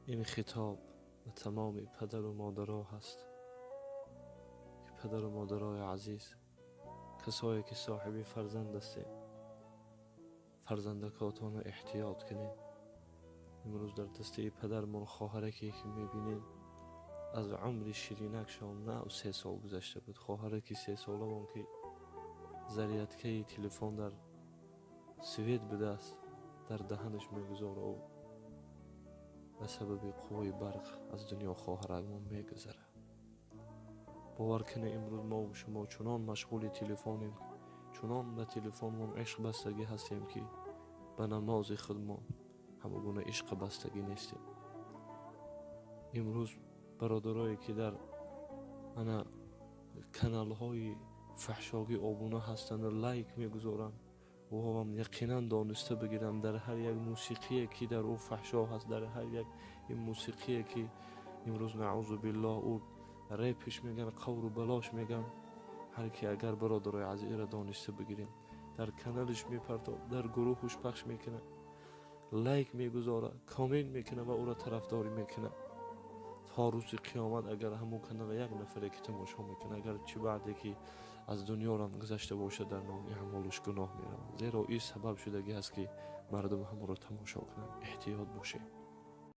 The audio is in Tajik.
Ин хитоб ба тамоми падару модаро ҳаст, ки падару модарои азиз, касое ки соҳиби фарзанд ҳастем, фарзандакотонро эҳтиёт кунем. Имрӯз дар дастаи падармон хоҳараке ки мебинем, аз умри ширинакшон на 3 сол гузашта буд. Хоҳараки 3 соламон, ки зарядкаи телефон дар свет будааст, дар даҳанаш мегузора, ба сабаби қувваи барқ аз дунё хоҳаракмон мегузарад. Бовар кунед, имрӯз мо шумо чунон машғули телефонем, чунон ба телефонмон ишқ бастагӣ ҳастем, ки ба намози худмон ҳама гуна ишқ бастагӣ нестем. Имрӯз бародарое ки дар ана каналҳои фаҳшогӣ обуна ҳастанд, лайк мегузоранд, ӯҳам яқинан дониста бигиранд: дар ҳар як мусиқие ки дар ӯ фаҳшо ҳаст, дар ҳар як мусиқие ки имрӯз, наъузу биллоҳ, ӯ репиш меган, қавру балош меган, ҳар ки агар, бародарои азизро дониста бигирем, дар каналиш мепартоб, дар гурӯҳуш пахш мекунад, лайк мегузорад, коммент мекунад ва ӯро тарафдорӣ мекунад, то рӯзи қиёмат агар ҳамон канала як нафаре ки тамошо мекунад, агар чӣ баъде ки аз дунёрам гузашта бошад, дар номи аъмолаш гуноҳ меравад, зеро ин сабаб шудагӣ аст, ки мардум ҳамонро тамошо кунанд. Эҳтиёт бошем.